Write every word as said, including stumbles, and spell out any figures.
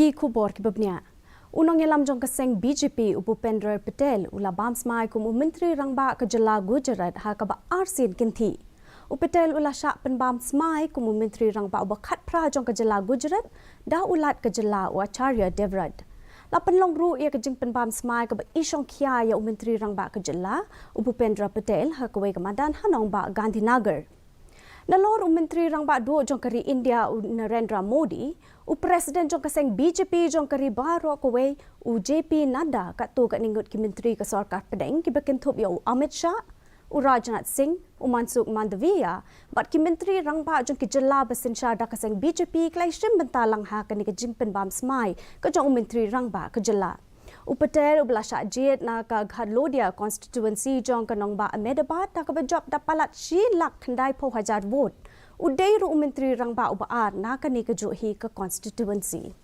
Ki khubor kiba bniah. U nongïalam jong ka seng B J P u Bhupendra Patel u la bam smai kum u Myntri Rangbah ka jylla Gujarat ha kaba arsien kynthih. U Patel u la shah pynbam smai kum u Myntri Rangbah uba khatphra jong ka jylla Gujarat da u Lat ka jylla u Acharya Devvrat. La pynlong ruh ïa ka jingpynbam smai kaba i shongkhia ïa u Myntri Rangbah ka jylla u Bhupendra Patel ha kawei ka madan ha nongbah Gandhinagar. Nalor u Myntri Rangbah duh jong ka ri India u Narendra Modi, u President jong ka seng B J P jong ka ri baroh kawei u J P Nadda, katto katne ngut ki myntri ka sorkar pdeng kiba kynthup ïa u Amit Shah, u Rajnath Singh, u Mansukh Mandaviya bad ki Myntri Rangbah jong ki jylla ba synshar da ka seng B J P ki la ïashim bynta lang ha kane ka jingpynbam smai ka jong u Myntri Rangbah ka jylla. U Patel uba la shah jied na ka Ghadlodia constituency jong ka nongbah Ahmedabad da kaba jop da palat shi lak khyndai phew hajar vote, u dei ruh u Myntri Rangbah uba ar na kane kajuh hi ka constituency.